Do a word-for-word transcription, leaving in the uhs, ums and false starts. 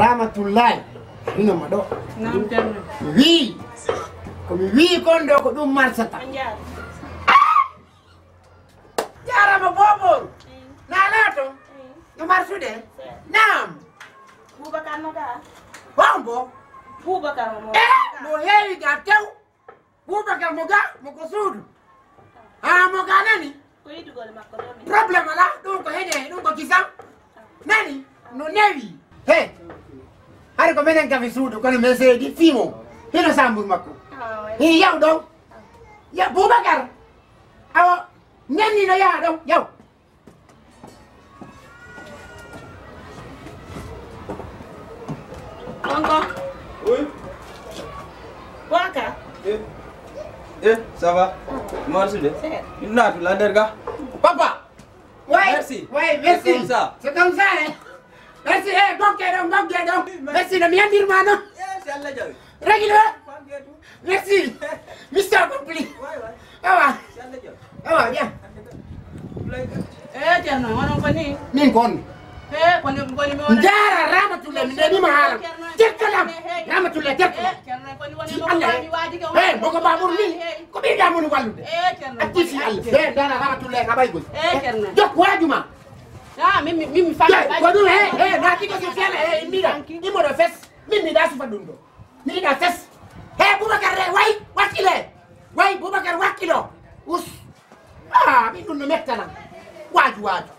Ramatullahi, hino ma ɗo. Naam, Ceerno. Mi wii, ko mi wii kon ɗo ko ɗum marsata. On jaara. Jaarama boobooru. Mm. Naa laato? Mm. No marsude? Seeɗa. Naam. Bubakar no gaa? Hombo? Bubakar mo. Eh, mo heewi gaa tew. Bubakar mo ga, mo ko suudu. Ah, mo ga nani? Ko yiɗugol makko ɗo min. Problème alaa, ɗum ko heɗe, ɗum ko kisam. Nani? No newi. He. Hari ko menen kafi suudu, kono men seedi fimo. Hino sambur makko. Ah, ouais. Hi yaw ɗon. Ya Bubakar. Awa, nenni no yaha ɗon. Yaw. Tonton. Oui. Waka. Eh, eh, ça va? Merci de. Seeɗa. Naatu la derga. Papa. Oui. Merci. Oui, merci. C'est comme ça. C'est comme ça, hein. Merci, eh, gokke ɗon, gokke ɗon. Oui, merci. Merci, no mi andirma non. Eh, c'est Allah jawi. Régulé. Merci. Mister Compli. Awa. Awa, bien. Eh, Ceerno, onon ko ni? Min ko on. Eh, ko ni, ko ni mi wona. Njaara Ramatullahi, mi nemi ma haala. Terkalam. Ramatullahi, terkalam. Eh, Ceerno, ko ni woni. Ti Allah. Eh, boko babur ni. Ko ɓe da mun wallude. Eh, Ceerno. Atti fi Allah. Eh, njaara Ramatullahi, ka ɓay goy. Eh, Ceerno. Jok waaju ma. Ah, min, min, min mi fami. Ko ɗum, eh, eh, na tigo so fiyana, eh, immira. Imo ɗo fes. Min mi da sufa ɗum ɗo. Mi yiɗa fes. He Boubacar re, way, wakkile. Way, Boubacar wakkilo. Us. Ah, min ɗum no mettanan. Waaju, waaju.